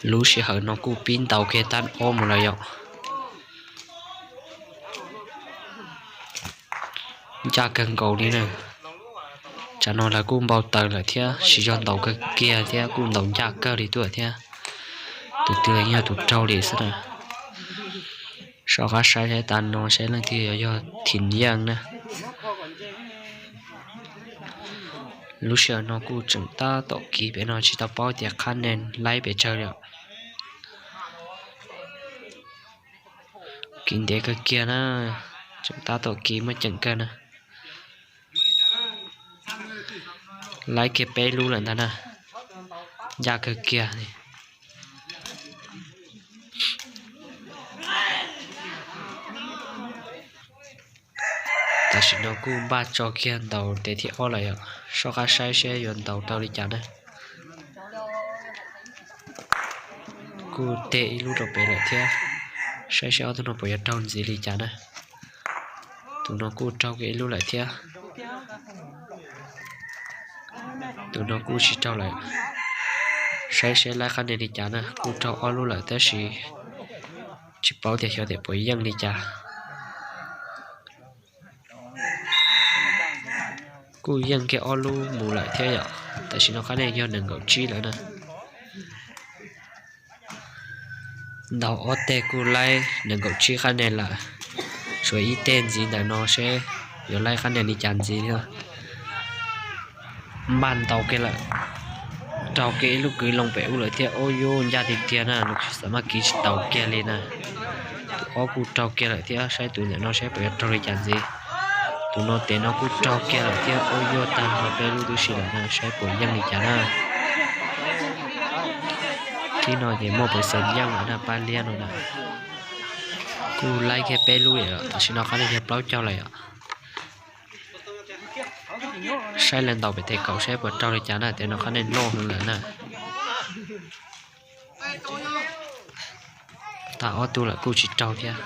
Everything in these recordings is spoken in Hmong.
Lub sij hawm no kuj pib ntaus kiag tab ob mus lawm yom. Ncaj kawg nkaus li na. Tsam no lawv kuj npau taws lawm thiab, siv zog ntaus kawg kiag thiab kuj ntaus ncaj kawg li tuaj thiab. Tus twg los yog tus raug li xwb na. Soj qab saib saib tas no saib leej twg yog thim yeej na. Lub sij hawm no kuj tseem tab tom kiv pem no tsis tau paub tias qhab neeg laib pes tsawg li. Kiv ntev kawg kiag na, tseem tab tom kiv muaj ceem kawg na. Laib kiag peb lub lawm ntag na, ncaj kawg kiag li. Tam sim no kuj npaj tso kiag ntaus tes thib ob lawm yom, soj qab saib seb yuav ntaus tau li cas na. Kuj teg ib lub rau pem lawm thiab, saib seb ob tug no puas yuav raug ntxiv li cas na. Tus no kuj raug kiag ib lub lawm thiab. Tus no kuj tsis raug lawm. Saib seb laib qhab nees li cas na, kuj raug ob lub lawm tab sis tsis paub tias xyov tias puas yeej li cas. Kuj yeej kiag ob lub mus lawm thiab yom. Tam sim no qhab nees yog nees nkaum tsib lawm na. Ntaus ob teg kuj laib nees nkaum tsib qhab nees lawm, tshuav ib teg ntxiv ntawm no seb yuav laib qhab nees li cas ntxiv thiab. Npaj ntaus kiag lawm, raug kiag ib lub kwv loo pem ub lawm thiab. Ub yuj, ncaj tiag tiag na, nws kuj xav maj kiv tsis taus kiag li na. Tus ob kuj raug kiag lawm thiab, saib tus ntawm no saib puas yuav raug li cas ntxiv. Tus no tes no kuj raug kiag lawm thiab. Ub yuj, tag nrho peb lub tib si lawm na, saib puas yeej li cas na. Tib no ces muaj pes xees yeej lawm na, pab liab no na. Kuj laib kiag peb lub lawm, tam sim no qhab nees yog plaub caug lawm yom. Saib lawv ntaus pem tes kaum saib puas raug li cas na, tes no qhab nees loj heev lawm na. Tag ob tug lawm kuj tsis raug thiab.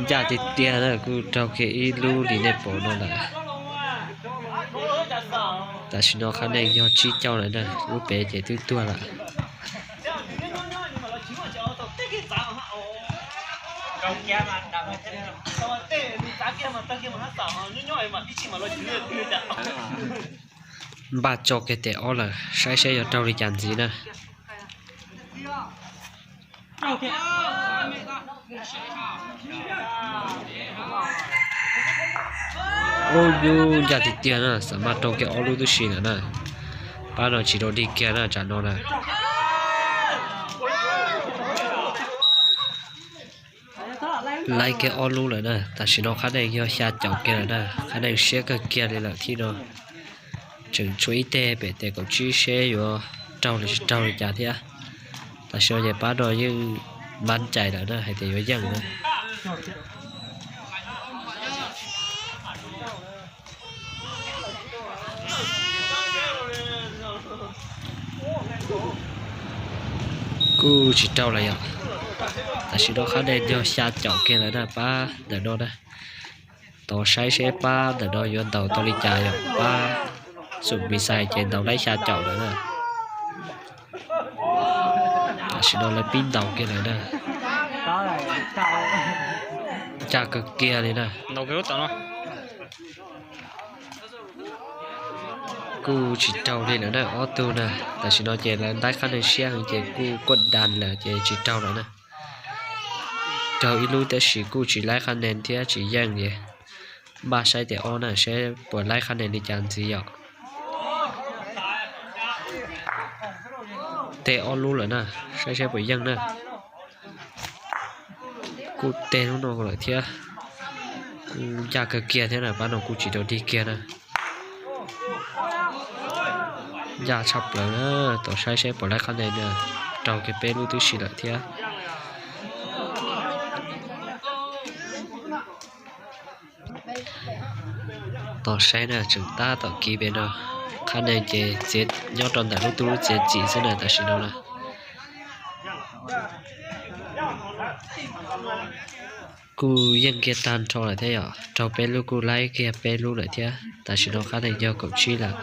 Ncaj tiag tiag na, kuj raug kiag ib lub li nej pom no lawm. Tam sim no qhab nees yog tsib caug lawm na, lub pem ces twb tuag lawm. Npaj tso kiag tes ob lawm, saib seb yuav raug li cas ntxiv na. Ub yuj, ncaj tiag tiag na, xav maj raug kiag ob lub tib si lawm na. Pab no tsis rau dig kiag na, tsam no na. Laib kiag ob lub lawm na, tam sim no qhab nees yog xya caum kiag lawm na, qhab nees siab kawg kiag li lawm thiab no. Tseem tshuav ib teg pem tes kaum tsib seb yuav raug los tsis raug li cas thiab. Tam sim no ces pab no yeej mab cais lawm na, hais tias yuav yeej na. Kuj tsis raug lawm yom. Tam sim no qhab nees yog xya caum kiag lawm na, pab ntawm no na. Tos saib seb pab ntawm no yuav ntaus tau li cas yom, pab xum pis xais ces ntaus laib xya caum lawm na. Tam sim no lawv pib ntaus kiag lawm na. Ncaj kawg kiag li na. Kuj tsis raug li lawm na ob tug na. Tam sim no ces lawv laib qhab nees siab heev ces kuj kuaj das lawm ces tsis raug lawm na. Raug ib lub tab sis kuj tsis laib qhab nees thiab tsis yeej li. Npaj saib tes ob na seb puas laib qhab nees li cas ntxiv yom. Teg ob lub lawm na, saib seb puas yeej na. Kuj teg lub no lawm thiab. Kuj ncaj kawg kiag thiab na, pab no kuj tsis rau dig kiag na. Ncaj tshaj plaws na, tos saib seb puas laib qhab nees na, raug kiag peb lub tib si lawm thiab. Tos saib na, tseem tab tom kiv pem no, qhab nees ces txiav nyob rau ntawm lub tub lub txiav txim xwb na tam sim no na. Kuj yeej kiag tag nrho lawm thiab yom, raug peb lub kuj laib kiag peb lub lawm thiab. Tam sim no qhab nees yog kaum tsib lawm.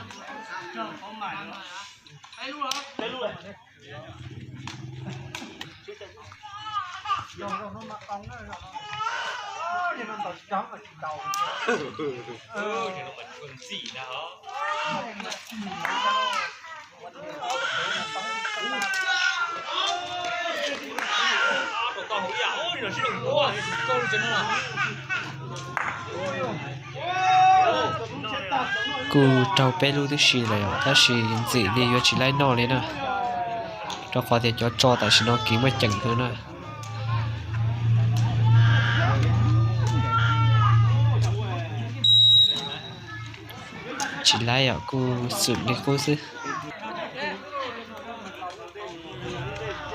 Kuj raug peb lub tib si lawm, tab sis ntxim li yuav tsis laib noj li na, rau qhov tias cov tso tam sim no kiv muaj ceem kawg na. Tsis laib os, kuj xwm li qub xwb.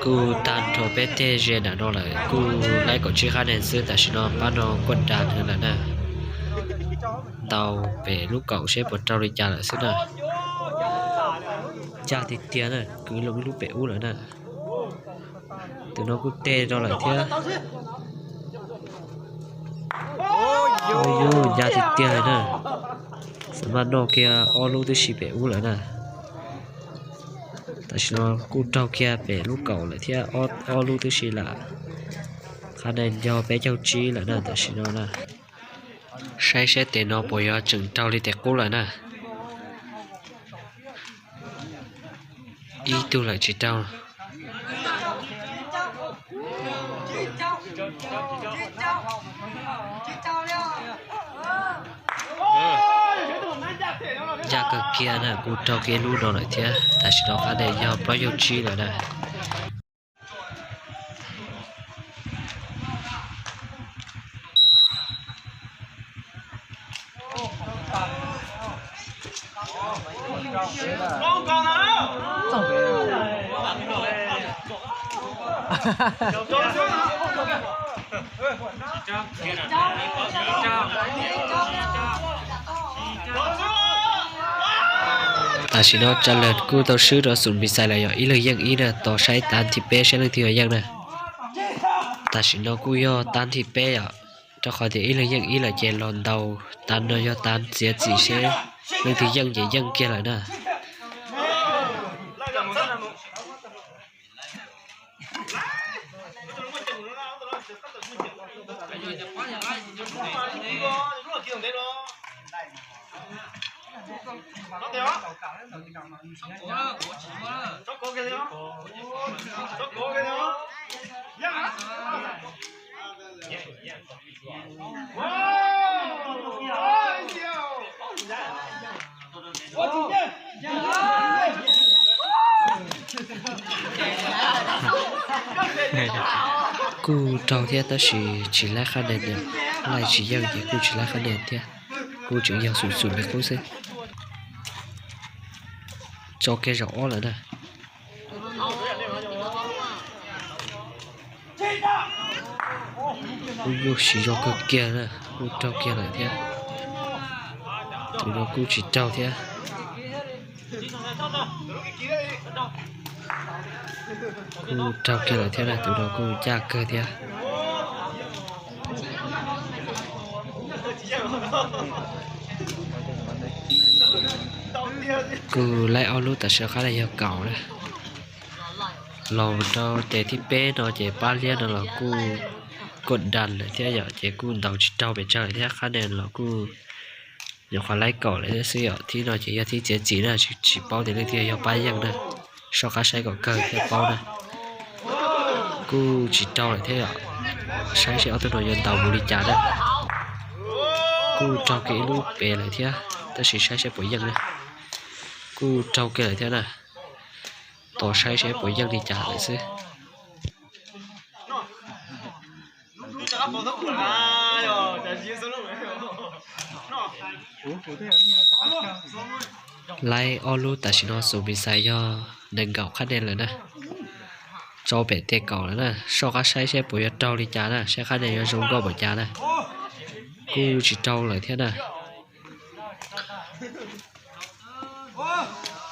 Kuj tag nrho peb teg ze nram no lawm, kuj laib kaum tsib qhab nees xwb. Tam sim no pab no kuj da nws lawm na. Ntaus pem lub kaum seb puas raug li cas lawm xwb na. Ncaj tiag tiag na, kwv loo ib lub pem ub lawm na. Tus no kuj teg rau lawm thiab. Ncaj tiag tiag na. Xam maj noj kiag ob lub tib si pem ub lawm na. Tam sim no kuj raug kiag pem lub kaum lawm thiab, ob lub tib si lawm. Qhab nees yog peb caug tsib lawm na tam sim no na. Saib seb tes no puas yuav tseem raug li tes qub lawm na. Ib tug lawm tsis raug. Ncaj kawg kiag na, kuj raug kiag lub no lawm thiab. Tam sim no qhab nees yog plaub caug tsib lawm na. Tam sim no Tsa Lawm kuj tau swb rau Xum Npis Xais lawm, yog ib leeg yeej ib na, tos saib tag thib peb saib leej twg yog yeej na. Tam sim no kuj yog tag thib peb yom, rau qhov tias ib leeg yeej ib lawm ces los ntaus tag no yog tag txiav txim seb leej twg yeej ces yeej kiag lawm na. Kuj raug thiab tab sis tsis laib qhab nees, laij tsis yeej ces kuj tsis laib qhab nees thiab. Kuj tseem yog xum xum li qub xwb. Tso kiag zaum ob lawm na. Kuj yug siv zog kawg kiag na, kuj raug kiag lawm thiab. Tus no kuj tsis raug thiab. Kuj raug kiag lawm thiab na, tus no kuj ncaj kawg thiab. Kuj laib ob lub tam sim qhab nees yog kaum na. Los rau tes thib peb no ces pab liab no los kuj kuj da lawm thiab yom, ces kuj ntaus tsis raug pes tsawg lawm thiab, qhab nees los kuj nyuam qhuav laib kaum lawm thiab xwb yom. Thib no ces yog thib txiav txim na, tsis paub tias leej twg yog pab yeej na. Soj qab saib kom kawg thiaj paub na. Kuj tsis raug lawm thiab yom. Saib seb ob tug no yuav ntaus mus li cas na. Kuj raug kiag ib lub pem lawm thiab, tab sis saib seb puas yeej na. Kuj raug kiag lawm thiab na. Tos saib seb puas yeej li cas lawm xwb. Laib ob lub tam sim no Xum Npis Xais yog nees nkaum qhab nees lawm na. Tso pem tes kaum lawm na, soj qab saib seb puas yuav raug li cas na, saib qhab nees yuav zoo nkauj npaum cas na. Kuj tsis raug lawm thiab na.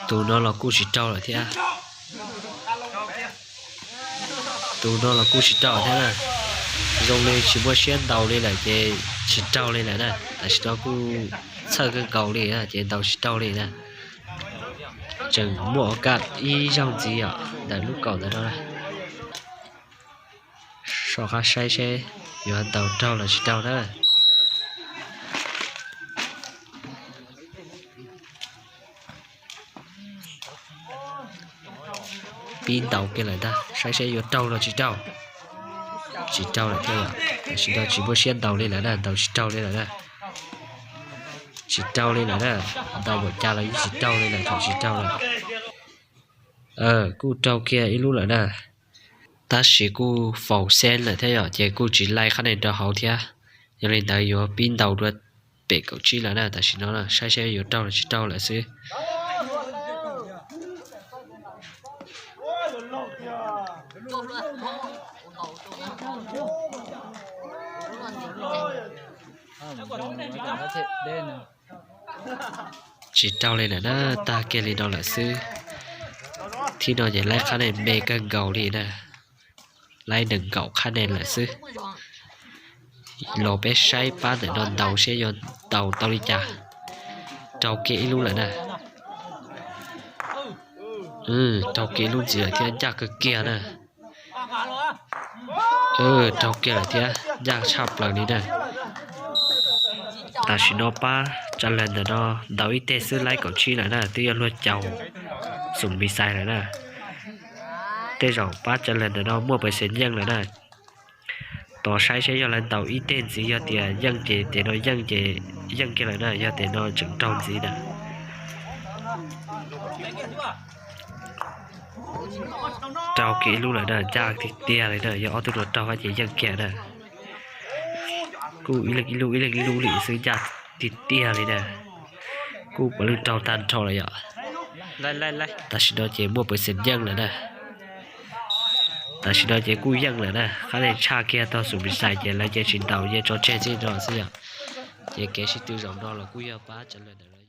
Tus no los kuj tsis raug lawm thiab. Tus no los kuj tsis raug thiab na. Zoo li tsis muaj siab ntaus li lawm ces tsis raug li lawm na. Tam sim no kuj txhawj kawg nkaus li ces ntaus tsis raug li na. Tseem muaj ua kaj ib zaug ntxiv os ntawm lub kaum ntawm no. Soj qab saib seb yuav ntaus raug los tsis raug na. Pib ntaus kiag lawm ntag, saib seb yuav raug los tsis raug. Tsis raug lawm thiab, tam sim no tsis muaj siab ntaus li lawm na, ntaus tsis raug li lawm na. Tsis raug li lawm na, ntaus npaum cas los yeej tsis raug li lawm, thaum tsis raug lawm. Kuj raug kiag ib lub lawm na. Tab sis kuj faus xeeb lawm thiab yom, ces kuj tsis laij qhab nej rau hauv thiab. Yog li ntawd yuav pib ntaus dua pem kaum tsib lawm na, tam sim no saib seb yuav raug los tsis raug lawm xwb. Tsis raug li lawm na, tag kiag li no lawm xwb. Thib no ces laib qhab nej me kawg nkaus li na, laib nees nkaum qhab nej lawm xwb. Los peb saib pab ntawm no ntaus seb yuav ntaus tau li cas. Raug kiag ib lub lawm na. Raug kiag ib lub ntxiv lawm thiab, ncaj kawg kiag na. Raug kiag lawm thiab, ncaj tshaj plaws li na. Tam sim no pab tsa lawg ntawm no ntaus ib teg xwb laib kaum tsib lawm na, twb yuav luag caum xum npis xais lawm na. Tej zaum pab tsa lawg ntawm no muaj pawv xees yeej lawm na. Tos saib seb yog lawv ntaus ib teg ntxiv, yog tias yeej ces tes no yeej ces yeej kiag lawm na, yog tes no tseem raug ntxiv na. Raug kiag ib lub lawm na, ncaj tiag tiag li na, yog ob tug no raug ces yeej kiag na. Kuj ib leeg ib lub ib leeg ib lub li xwb, ncaj tiag tiag li na. Kuj puav leej raug tag nrho lawm yom. Tam sim no ces muaj pawv xees yeej lawm na. Tam sim no ces kuj yeej lawm na, qhab nej tshaj kiag tog xum npis xais ces lawv ces tsis ntaus, yeej tso tseg txij no xwb yom. Ces kev sib tw zaum no los kuj yog pab tsa lawg ntawm no.